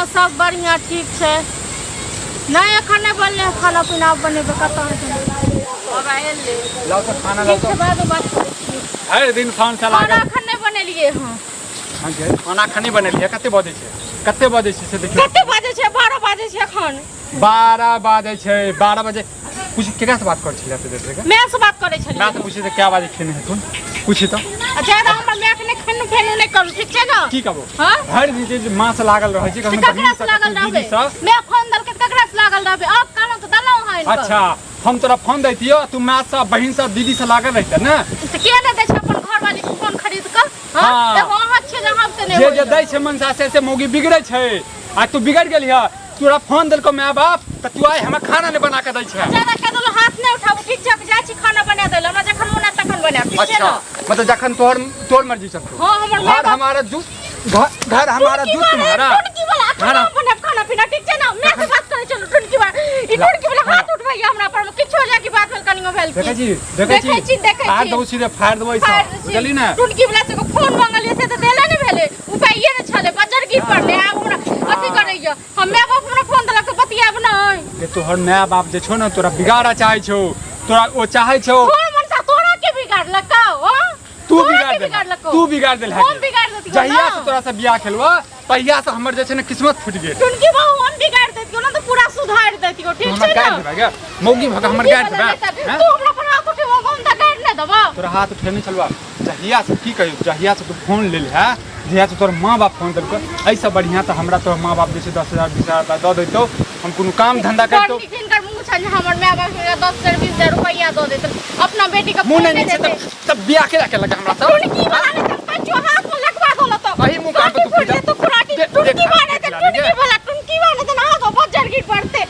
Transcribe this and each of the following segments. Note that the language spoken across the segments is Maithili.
हँ, सब बढ़िआँ, ठीक छै। नहि, एखन नहि बनलै हँ खाना पीना, आब बनेबै। कतऽ हेतै? लाउ तऽ खाना लाउ। ठीक छै। तऽ बादमे बात करै छी। भरि दिन फोन से खाना लागल। एखन नहि बनेलियै हँ। हाँ गे, खाना एखन नहि बनेलियै? कते बजै छै, कते बजै छै से देखियौ। कते बाजै छै? 12 बाजै छै एखन। 12 बाजै छै, 12 बजे। पूछ, केकरा से बात करै छलियै एते देर से? माय से बात करै छलियै। माय से पूछी तऽ क्या बाजे खेने हेथुन, पूछी तऽ। आ ज्यादा हमर मायके नहि खेनु फेनु नहि करू, ठीक छै ने? की कहबो? हाँ? भरि दिन जे माँ से लागल रहै छै तऽ कखनो ककरा बहिन से लागल कखनो रहबै? दीदी से। माय फोन देलकै तऽ ककरा से लागल रहबै? आब कहलहुँ तऽ देलहुँ अहाँ आनि कऽ। अच्छा, हम तोरा फोन दैतियो, तू माँ से, बहिन से, दीदी से लागल रहते ने? तऽ किया नहि दै छै अपन घरवाली के फोन खरीद कऽ? हाँ? हाँ। एगो अहाँ छियै जे अहाँ से नहि जे होइए। जे दै छै मनसा से मौगी बिगड़ै छै, आ तू बिगड़ गेली ह। तोरा फोन देलको माय बाप तऽ तू आइ हमरा खाना नहि बना के दै छै। ज्यादा कह देलहुँ, हाथ नहि उठाबू, ठीक छै? जाइ छी खाना बना दै लए। हमरा जखन मोन हैत तखन बनायब, ठीक छै अच्छा ने? मतलब जखन तोहर तोहर मर्जी चलतो। हाँ, हमर माय घर बाप। हमारा दूध, घर घर हमारा टुनकी दूध वाला, तुम्हारा। टुनकी वाला, एखन घर हम बनायब खाना पीना, ठीक छै ने? माय से बात करै छलहुँ। टुनकी वाला, ई टुनकी वाला हाथ उठबैया हमरा पर। किछो जाके बात भेल, कनियो भेल की? देखै छी, देखै देखै छी, देखै फाड़ छी। दऊ सीधे, फाड़ देबै फाड़ि सब। दै छी। बुझली ने? टुनकी वाला से एगो फोन मंगलियै, से तऽ देले नहि भेलै। उपाये नहि छलै, बजर गिर पड़लै। आब हमरा अथी करैया। हम माय बाप हमरा फोन देलक तऽ बतियाब नहि? जे तोहर माय बाप जे छौ ने, तोरा बिगाड़ा चाहै छौ। तोरा ओ चाहै छौ। तोहर मनसा तोरा के बिगाड़लकौ? हँ? तू तोरा बिगाड़ के देल, बिगाड़लकौ? तू बिगाड़ देल। हम बिगाड़ देतियौ जहिया ना? से तोरा से बियाह खेलबो, तहिया से हमर जे छै ने किस्मत फूटि गेल। टुनकी बहू, हम बिगाड़ देतियौ ना तऽ पूरा सुधारि देतियौ, तू ठीक हमर छै गाड़ि ने? देबै गे? मौगी भऽ कऽ हमर गाड़ि देबै? हैं? तू हमरा पर हाथ उठेबो, हम तऽ गाड़ि नहि देबौ। तोरा हाथ उठेने छलबा। जहिया से, की कहियौ, जहिया से तू फोन लेल है, जहिया से तोहर माँ बाप फोन देलको, एहिसँ बढ़िआँ तऽ हमरा तोहर माँ बाप जे छै 10,000 20,000 रुपया दऽ दैतौ, हम कोनो काम धंधा बड़ करितौ। नीक हिनकर मुँह छनि जे हमर माय बाप हमरा 10,000 20,000 रुपैआ दऽ देत, अपना बेटी के मुँह फोन नहि नहि नीक छै। देतै। तब तब बियाह के केलक हमरा सब? टुनकी वाला ने तऽ पंचो हाथ में लगवा देलक तऽ अही मुँह कान पर तू फूट पूजा। जेतौ खुराटी। देख, टुनकी वाला देख तऽ ला, टुनकी देख। वाला, टुनकी वाला तऽ हाथ में बज्जर गिर पड़तै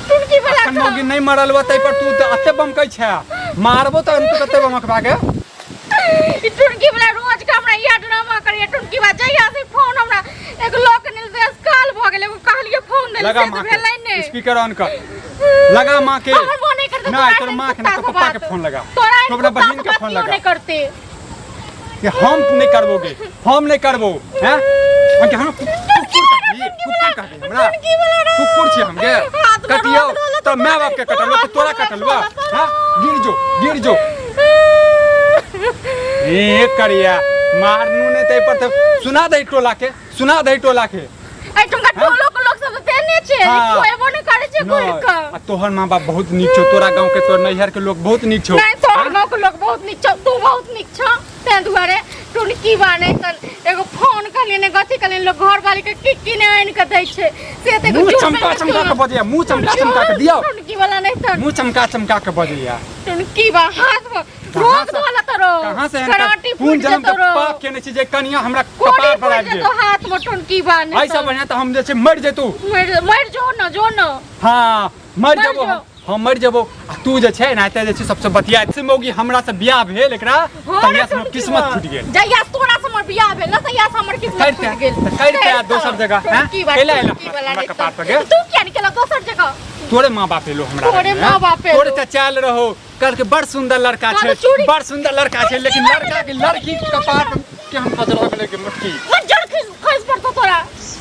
टुनकी वाला। अखन मौगी नहि मरल बा, ताहि पर तू तऽ एते बमकै छै। मारबो तऽ तू कते बमकबा के। ई टुनकी वाला रोज के हमरा इएह ड्रामा करैया। टुनकी वाला जहिया से फोन हमरा एक लऽ के नेल काल भऽ गेल, एगो कहलियै फोन देल, लगा से तऽ माँ भेलै के नहि। स्पीकर ऑन कर, लगा माँ के। हमर मोन नहि करतै। नहि, तोर माँ के नहि, तोर पप्पा के फोन लगा। तोरा तू अपना बहिन के फोन लगा। नहीं करते। कि हम नहीं करबोगे, हम नहीं करबो हैं? हम हम कुकुर कहबी, कुकुर कहबी हमरा? कुकुर छी हम गे? कटियो तो माय बाप के कटलबा तो तोरा कटलबा? हैं, गिर जो, गिर जो। ए करिया मारनू ने तै पर तऽ सुना दे टोला के, सुना दे टोला के। एहिठुमका टोलो के लोक सब तऽ तेहने छै। हाँ। केओ एबो नहि करै छै घुरि नहि, कऽ। आ तोहर माँ बाप बहुत नीक छौ, तोरा गाँव के, तोहर नैहर के लोग बहुत नीक छौ। नहि, तोहर गाँव के लोक बहुत नीक छौ, तू बहुत नीक छौ। ताहि दुआरे टुनकी बाने तन एगो फोन कहलियै ने, कथी कहलियै, लोक घर वाली के की की नहि आनि कऽ दै छै से तऽ एगो मुँह जुट चमका पहिन कऽ चमका के बजैया, मुँह चमका चमका के दियौ। टुनकी वाला नहि तन मुँह चमका चमका के बजैया। टुनकी बा हाथ में कहाँ रोक दो तोरो। कहाँ से एहन कराटी कोन फूट जन्म के जेतौ रो। पाप केने छी जे कनिया हमरा कोड़ी कपार पर फूट आबि गेल? जेतौ हाथ में टुनकी बा ने ऐसा बढ़िया तऽ हम जे छै मरि जैतू। मरि मरि जो न, जो न। हाँ, मरि मरि जेबो। जो। हम मरि जेबो आ तू जे छै एनाहिते जे छै सबसे बतियाइत से मौगी। हमरा से बियाह भेल एकरा हाँ रे तहिया से हमर टुनकी किस्मत बा। फूटि गेल। जहिया से तोरा से हमर बियाह भेल ना, तहिया से हमर किस्मत करिते फूटि गेल। तऽ करिते दोसर जगह, हैं? टुनकी बा, कैला एला टुनकी वाला हमरा नहि कपार पर तऽ। गे? तू किया नहि केला दोसर जगह? तोरे माँ बाप एलो हमरा तोरे घरमे, माँ बाप तोरे एलो। चचा आयल रहो, कहलकै बड़ सुंदर लड़का छै, कहलकै चूड़ी- बड़ सुंदर लड़का छै, लेकिन लड़का के लड़की के कपार पर के हम पजरा गेलै के मोटकी। मज्जर खस खस पड़तो तोरा।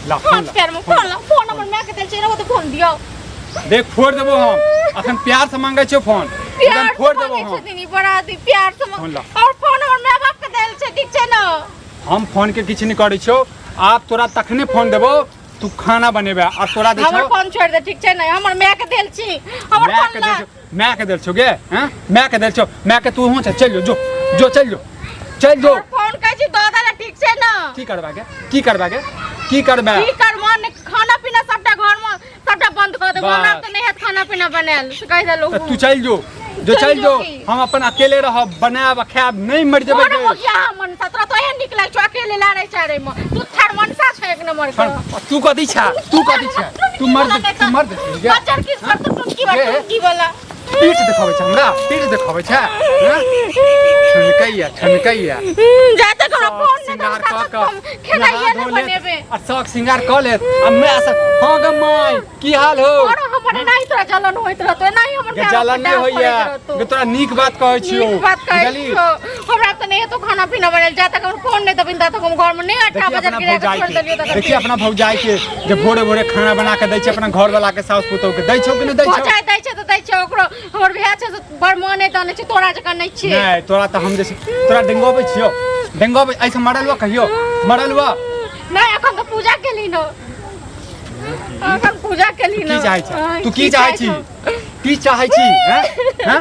ला फोन हाथ ला, पैर में फोन फोन ला, फोन हमर माय के देल छै, रहो तऽ फोन दियौ। देख, फोड़ देबो हम। अखन प्यार से मांगे छियो फोन, प्यार एकदम से फोड़ देबो मांगै हम। छथिन ई बड़ा आदमी, प्यार से फोन ला। और फोन हमर माय बाप के देल छै, ठीक छै ने? हम फोन के किछु नहि करै छियो। आब तोरा तखने फोन देबो, तू खाना बनेबे आ तोरा दे हमर छौ। फोन छोड़ दे, ठीक छै ने? हमर माय के देल छी, हमर माय फोन के ला। देल छौ, माय के देल छौ गे? हैं, माय के देल छौ? माय के तू हुँ चल जो, जो जो, चल जो, चल जो। हमर फोन कहै छी दऽ देला, ठीक छै ने? की करबा गे, की करबा गे, की करबा? की करबो ने, खाना पीना सबटा घर में सबटा बंद कऽ देबो। हमरा बस। तऽ नहि हैत खाना पीना बनायल, से कहि देलहुँ। तऽ तू चलि जो, जो। चलि चलि जो जो। की? हम अपन अकेले रहब, बनायब आ खायब, नहि मरि जेबै बड़ गे। मोगिया मनसा, तोरा तो एहन नीक लागै छौ अकेले लाड़ै चाड़ै मे। तू थार मनसा छै एक नंबर के। तू कथी छा, तू कथी छा? तू मर्द, तू मर्द छी गे? बच्चर किस पर तू टुनकी वाला, गे। टुनकी वाला। पीठ देखाबै छै हमरा, पीठ देखाबै छै, हँ? ठनकैया, ठनकैया। जा तक हमरा शौक फोन नहि श्रृंगार देब, कऽ ता तक कऽ हम खेनाइए नहा नहि धो लेत बनेबै। आ शौक श्रृंगार कऽ लेत आ माय से, हँ गे माय, की हाल हो? और हमर हमर एनाही तोरा जलन होइत रहतो, एनाही हमर गे माय बाप जलन के नहि डाँट होइया पड़ैत रहतौ। गे तोरा नीक बात कहै छियौ। नीक बात कहै बुझलही? छियौ। हमरा तऽ नहि हेतौ खाना पीना बनायल, जा तक हमर फोन नहि देबही ता तक हम घरमे नहि आटा देखिए बजार अपना गिरा के भौजाई छोड़ि के, देलियौ तकर। देखिए अपना भौजाई के जे भोरे भोरे खाना बना के दै छै अपना घर वाला के, साउस पुतोह के दै छौ कि नहि दै छौ? भौजाई दै छै तऽ दै छै ओकरो। हमर भैया छै से बड़ मोन नहि दानै छै, तोरा जकाँ नहि छियै। नहि तोरा तऽ हम जे छै तोरा डेंगोबै छियौ, डेंगोबै एहिसँ मरल हुआ कहियो मरल हुआ? नहि, एखन तऽ पूजा केली न, एखन पूजा केली न। की चाहै छी तू? की चाहै छी? की चाहै छी? हैं हैं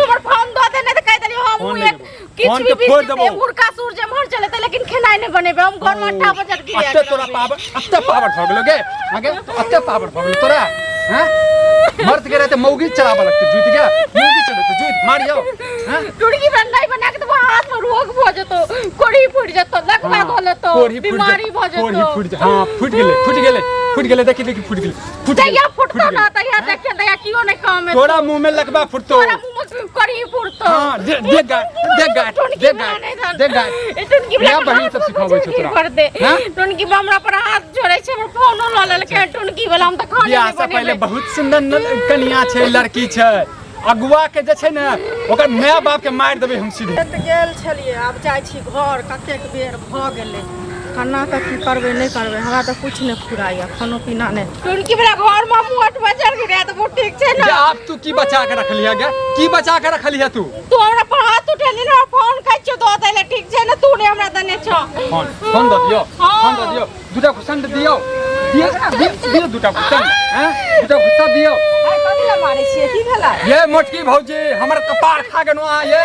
हमर फोन दऽ दे, नहि तऽ कहि देलियौ हम फोन एक नहि देबौ। किछु फोन भी के फोड़ बीत देबौ। जेतै, मुर्गा सूर जेम्हर चलेतै, लेकिन खेनाइ नहि बनेबै हम। घरमे आटा बजट गिरा अते तोरा पावर, अते पावर भऽ गेलो गे? आगे अते पावर भऽ गेलो तोरा? हैं, मर्द के रहते मौगी चलाबऽ लगतै जुति गे, मौगी चलेतै जुति मारियो। हैं, टुड़की बना बना के तो हाथ में रोग भऽ जेतौ, कोढ़ी फूटि जेतौ, लकवा धऽ लेतौ, कोढ़ी फूटि बीमारी भऽ कोढ़ी जेतौ। फूटि हाँ फूटि गेलै, फूटि गेलै, फूटि गेलै। देखी देखी, फूटि गेलै, फूटि जहिया गेलै, फुटतौ फूटि ना गेलै। तहिया देखिए, तहिया कियो नहि काम हेतौ। तोरा मुंह में लकबा फुटतो, तोरा मुँह में कढ़ी फुटतौ। हाँ, दे दे गाय, दे गाय, दे गाय, दे गाय। ए टुनकी माय वाला बहिन सब सिखाबै छौ तोरा। कर दे। हाँ? टुनकी बा हमरा पर हाथ जोड़ै छै, हमर फोनो लऽ लेलकै टुनकी वाला, हम तऽ खाने बियाह नहि से पहिले बनेबै। बहुत सुंदर कनिया छै, लड़की छै। अगुआ के जे छै ने ओकर माय बाप के मारि देबै हम सीधे। खेत गेल छलियै, आब जाइ छी घर। कतेक बेर भऽ गेलै, केना कऽ की करबै नहि करबै, हमरा तऽ किछु नहि फुराइए, खानो पीना नहि। टुनकी वाला घर में मुँह अटबै चल गेलै तऽ बहुत ठीक छै गे ने। आब तू की बचा के रखलिहे गे? की बचा के रखलिहे तू? तू हमरा पर हाथ उठेली ने, फोन कहै छियौ दऽ दै लए, ठीक छै ने? तू नहि हमरा देने छौ। फोन, फोन दऽ दियौ? हाँ। फोन दऽ दियौ, दूटा घुसन दियौ, दियौ, दियौ, दियौ दूटा घुसन। हैं, दूटा घुस्सा दियौ। आइ कथी लए मारै छियै? की भेलै ये मोटकी भौजी, हमर कपार खा गेलहुँ अहाँ ये।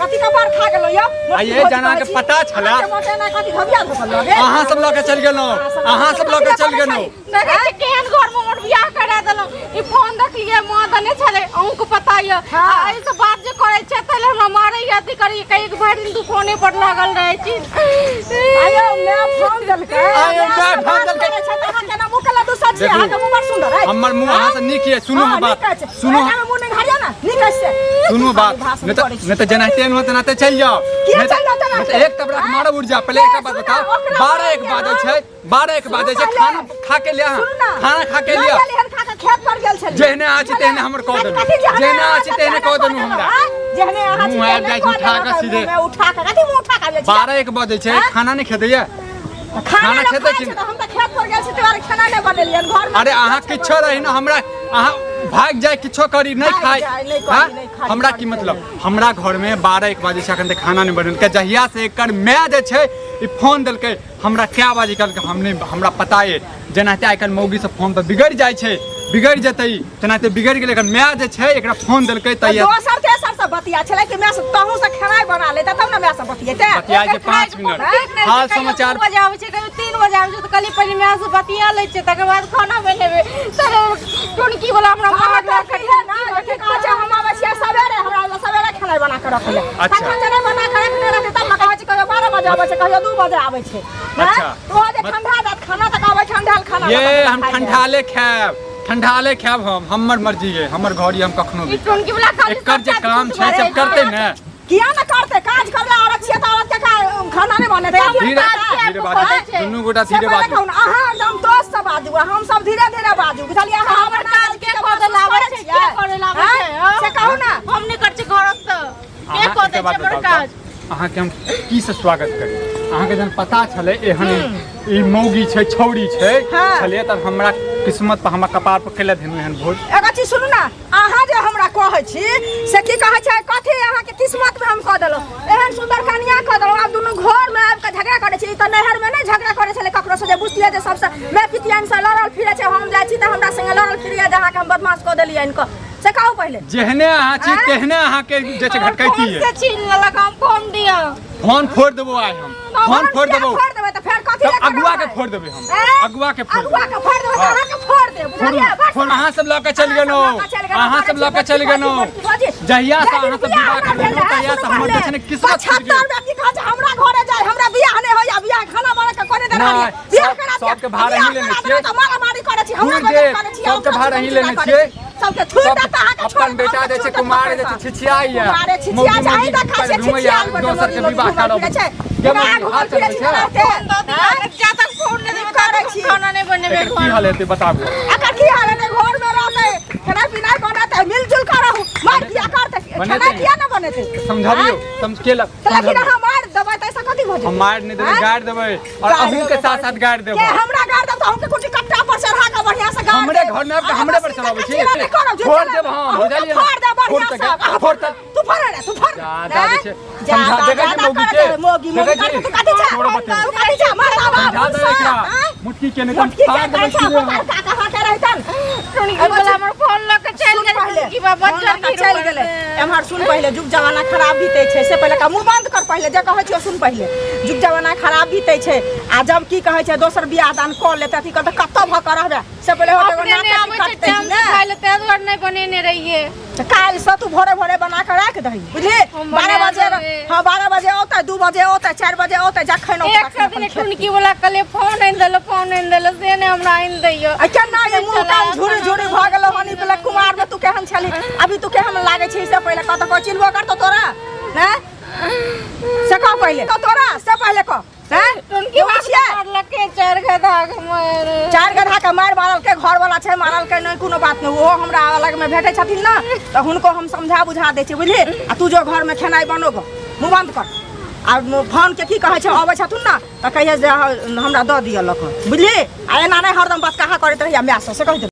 कथी कपार खा गेलहुँ यौ? आ ये जाना के पता छला। कथी धबिया धोकल लगे? अहाँ सब लऽ के चलि गेलहुँ, अहाँ सब लऽ के चलि गेलहुँ। देखै छियै केहन घरमे हमर बियाह करा देलहुँ। ई फोन देखलियै माँ देने छलै, अहूँके पता यऽ। आ एहिसँ बात जे करै छै ताहि लए हमरा मारैए, अथी करैए, कहैए कि भरि दिन तू फोने पर लागल रहै छी। आयो माय फोन देलकै। आयो माय फोन देलकै। छै तऽ अहाँ केना मुँह केला दूसर छी? देखू, अहाँके मुँह बड़ सुन्दर अछि। हमर मुँह अहाँ से नीक ये। सुनू हाँ, हमर नीक बात अछि। सुनू। अहाँके मुँह नहि घारियौ ने, नीक अछि से। सुनू बात, खाली भाषण नहीं तो करै छी। नहीं तो जेनाहिते न तेनाहिते चलि जाओ। किया नहीं चलि जाउ नहीं तेनाहिते? तो एक तबरा के मारब उड़ जा। पहले एक बात सुनू बताओ, ना, ओकरा 12 1 बोलके बाजै हाँ। छै, 12 1 बाजै छै। सुनू खाना पहिले। खा के लिया, सुनू ना। खाना खा के नहि लिया। गेली हन, खा के खेत पर गेल छलियै। जेहने अहाँ छी तेहने हमर कऽ देलहुँ। कथी जेहने जेहने अहाँ छी अहाँ तेहने कऽ देलहुँ हमरा। आँय? जेहने अहाँ छी मुँह आबि तेहने जाइ छै कऽ उठा देलहुँ, कऽ सीधे। मुँहमे उठा कऽ कथी मुँह उठा कऽ आबि जाइ छी? 12 1 बजै छै, आँय? खाना नहि खेतैया? खाना खाना लोक खेतै खाइ कि छै नहि? तऽ हम तऽ खेत पर गेल छी, तोहर खाना नहि बनेलियन घरमे। अरे अहाँ किछो रही ने, हमरा अहाँ भागि जाय, किछो करी, नहि भागि खाइ जाय, नहि करी, हाँ? नहि खाइ, हमरा करी की मतलब? हमरा घरमे 12 1 बजे छै, एखन तक खाना नहि बनेलकै। जहिया से एकर माय जे छै ई फोन देलकै हमरा, कए बजे कहलकै हम नहि, हमरा पता अइ। जेनाहिते आइ काल्हि मौगी सब फोन पर बिगड़ि जाइ छै, बिगड़ि जेतै ई, तेनाहिते बिगड़ि गेलै। एकर माय जे छै एकरा फोन देलकै तहिया दोसर तेसर से बतिया छलै कि माय से तहूँ से खेनाइ बना लेतै तब ने माय से बतियेतै। बतियाइ छै एकर 5 खाइके मिनट कोनो ठीक नहि छै, हाल कहियो समाचार 2 बजे आबै छै, कहियो 3 बजे आबै छै, तऽ कहलियै पहिले माय से बतिया लै छियै तकर बाद खाना बनेबै। तर टुनकी वाला हमरा अहाँ मारलक। तऽ कहियै ने जे की कहै छै, हम आबै छियै सवेरे, हमरा सवेरे खेनाइ बना कऽ रखै लए। अच्छा। तखन जे नहि बना कऽ रखने रहतै तब ने कहै छै कहियो 12 बजे आबै छै, कहियो 2 बजे आबै छै। अच्छा। तो जे ठंडा जात खाना तक आबै, ठंडा खाना ये बना कऽ हम खाइ लए। ठंडाले खायब, ठंडाले खायब हम। हमर मर्जी है, हमर घर ये, हम कखनो ई भी। टुनकी वाला खाली एकर जे सबटा काम झूठ छै से बाजै करतै ने। किया ने करतै? काज करला औरत छियै तऽ औरत के खाना नहि बनेतै? धीरे काज किया धीरे कऽ बाजू, दै छै? दुनू गोटा से धीरे पहिले बाजू। कहू ने, अहाँ एकदम दोस्त से बाजू आ हम सब धीरे धीरे बाजू, बुझलियै? अहाँ हमर काज के कऽ देल आबै छै? के करे ला आबै छै? हाँ? से कहू ने। हम नहि करै छियै घरक तऽ के अहाँ कऽ एकटा दै छै बात हमर बताउ काज? तऽ, अहाँके हम की से स्वागत करी? अहाँके जहन पता छलै एहन ई मौगी छै, छौड़ी छै हाँ। छलियै, तब हमरा किस्मत पर, हमरा कपार पर केला धेनु एहन भोज? एगो चीज सुनू ने, अहाँ जे हमरा कहै छी से की कहै छै, कथी अहाँके किस्मत में हम कऽ देलहुँ, एहन सुन्दर कनिया कऽ देलहुँ, आब दुनू घरमे आबि कऽ झगड़ा करै छी। ई तऽ नैहरमे नहि झगड़ा करै छलै ककरोसँ, जे बुझतियै जे सबसँ माय पितियानसँ लड़ल फिरै छै, हम जाइ छी तऽ हमरा संगे लड़ल फिरैए, जे अहाँके हम बदमाश कऽ देलियै हिनको, से कहू पहिले। जेहने अहाँ छी आँय? तेहने अहाँके जे छै हमर घटकैती फोन है। से छीन लेलक, हम फोन दिअ। फोन फोड़ देबो आइ हम, फोन फोड़ किया देबो। फोड़ देबै तऽ फेर कथी तब लए अगुआ के करबै? फोड़ देबै हम। आँय? अगुआ के फोड़ अगुआ देबै। के फोड़ देबै तऽ हाँ। अहाँके फोड़ देब, बुझलियै? बस। फोन अहाँ सब लऽ के चलि गेलहुँ, अहाँ सब लऽ के चलि गेलहुँ। जहिया से अहाँ सब विवाह करबेलहुँ तहिया से हमर जे छै ने किस्मत फूटि गेल। 75 की कहै छै, हमरा घरे जाय, हमरा बियाह नहि होइया, बियाह खाना बना के कोने देना नहि, बियाह सब- करा दिया। सबके भार बियाह अहीं लेने करा छियै। देबै तऽ मारामारी करै छी, हमरा थूर बगल देब, करै छी, सबके ओकरा भार अहीं चिन्ता लेने करै छियै। छी। सबके थूर सब देत अहाँके, अपन छोड़त, बेटा अहाँके जे छै छोड़त, कुमार जे छै पकड़ि कऽ। छिछियाइया, कुमारे छिछिया मौगी छै, अहीं मौगी देखा पर छै, घुमैया, छिछियाल बड्ड दोसर के मौगी विवाह घुमल करब। फिरै छै। गे केना मौगी, घुमल हाथ फिरै चलबै छी छै? तेनाहिते? फोन दऽ दिअ, जा तक फोन नहि देबै ता करै तक हम छी। खाना नहि बनेबै एकर की घरमे। हाल हेतै बताबू। एकर की हाल हेतै? घरमे रह खेनाइ पिनाइ बनत मिलजुल कर रहू। मार किया करतै? बनेतै। खेनाइ किया नहि बनेतै? समझाबियौ, समझ के लग तऽ लेकिन अहाँ मारि देबै तऽ एहिसँ कथी भऽ जेतै? हम मारि नहि देबै, आँय? गारि देबै और गारि अहूँ के देबै, साथ साथ गारि के देबै। हमरा गारि देब तऽ अहूँके कुटी कट्टा पर चढ़ा कऽ बढ़िआँ से गारि हमरे देब। घर में आबि कऽ अहाँ हमरे पर बस चलाबै छी। कच्ची नहि करब, फोड़ झूठ देब हम, अहूँके बुझलियै ने? फोड़ देब फोड़ बढ़िआँ तऽ से। अहाँ फोड़ तऽ- तू फोड़ रे, तू फोड़। जादा नहि? जे छै, जादा समझा देखै छी जादा मौगी करत के? रहे, मौगी मौगी देखै छी? करत, तू कथी छै? छोड़ो बतेबै। तू कथी छै? मरदाबा, समझा दे एकरा। आँय? मुटकी के नहि तऽ हम मुटकी के फाड़ देबै कहै छै, सीधे हम। अपन काका कहाँ के रहितन? टुनकी वाला हमर फोन लऽ के चलि सुन गेल। पहिले, टुनकी बाबा फोन लऽ कऽ चलि गेलै। एम्हर सुन पहिले, जुग जमाना खराब बीतै छै से पहिले का मुँह बंद कर। पहिले जे कहै छियौ सुन पहिले। जुग जमाना खराब बीतै छै आ जब की कहै छै दोसर बियाह दान कऽ लेतै अथी करतै, कतऽ भऽ कऽ रहबै से पहिले होतै। एगो अपने नहि नाटक आबै छै कटतै टाइम से ने। खाइ लए, ताहि दुआरे नहि बनेने रहियै। तऽ काल्हिसँ तू भोरे भोरे बना कऽ राखि दही, बुझली? हम 12 बना बजे देबै। हँ, 12 बजे औतै, 2 बजे औतै, 4 बजे औतै, जखन औतै एक तखन सौ अपन दिन खेतै। टुनकी वाला कहलियै फोन आनि देलक, फोन आनि देलक, से नहि हमरा आनि दैया। आ केना ये मुँह कान झुरी झुरी भऽ गेलौ हन? ई पहिले कुमार में तू केहन छली, अभी तू केहन लागै छी से पहिले कह। तऽ कोइ चिन्हबो करतौ तोरा? हैं, से कह पहिले तो तोरा, से पहिले कह। हैं, टुनकी एगो छियै मारलकै 4 गधा के मारि। 4 गधा के मारि मारलकै। घर वाला छै, मारलकै नहि, कोनो बात नहि। ओहो हमरा अलग में भेटै छथिन ने तऽ हुनको हम समझा बुझा दै छियै, बुझली? आ तू जो घर में खेनाइ बनोग, मुँह बंद कर। आ फोन के की कहै छै, अबै छथुन ने तऽ कहिए जे हमरा दऽ दिअ लऽ कऽ, बुझली? आ एना नहि हरदम बतकाहा करैत रहिया माय से कहि देबै।